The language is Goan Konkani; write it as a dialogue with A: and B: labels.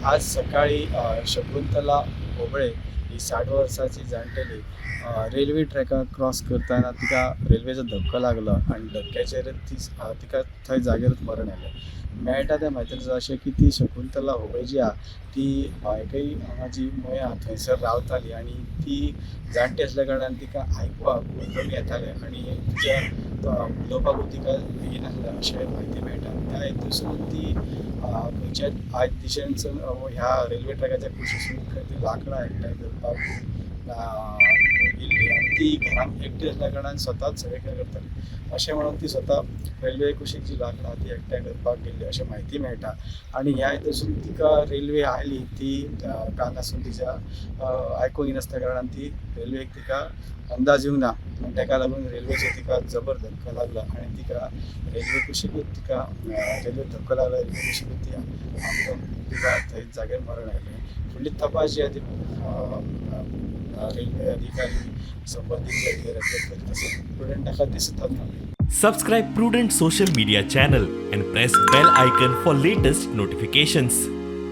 A: आज सकाळी शकुंतला होबळे ही 60 वर्साची जाणटेली रेल्वे ट्रॅकार क्रॉस करतना तिका रेल्वेचो धक्को लागलो आनी धक्क्याचेर ती तिका थंय जाग्यारूच मरण आयलें. मेळटा त्या म्हायतीनुसार अशें की ती शकुंतला होबळे जी आहा ती एकय हांगा जी मया आहा थंयसर रावताली आनी ती जाणटी आसल्या कारणान तिका आयकुपाक कमी येतालें आनी तिच्या उलोवपाकूय तिका येनासलें अशें म्हायती मेळटा. त्या हेतूसून ती खंयच्याच आयज दिशेनसून ह्या रेल्वे ट्रॅकाच्या कुशीसून खंय ती लांकडां एकठांय करपाक येयल्ली आनी ती घरान एकटी आसल्या कारणान स्वताच सगळें कितें करताली. अशें म्हणून ती स्वता रेल्वे कुशीक जी लांकडां ती एकठांय करपाक गेल्ली अशें म्हायती मेळटा. आनी ह्या हेतूसून तिका रेल्वे आयली ती कानासून तिच्या आयकूंक येनासल्या कारणान ती रेल्वेक तिका अंदाज येवंक ना आनी ताका लागून रेल्वेचो तिका जबर धक्को लागलो आनी तिका रेल्वे कुशिकूच तिका रेल्वे धक्को लागलो, रेल्वे कुशिकूच ती आमकां तिका थंय जाग्यार मरण आयलें. फुडली तपास जी आहा ती रेल्वे अधिकारी संबंदीत जे अधिकारी आसा ते करीत आसा. प्रुडंट ताका दिसतात ना.
B: Subscribe Prudent Social Media channel and press bell icon for latest notifications.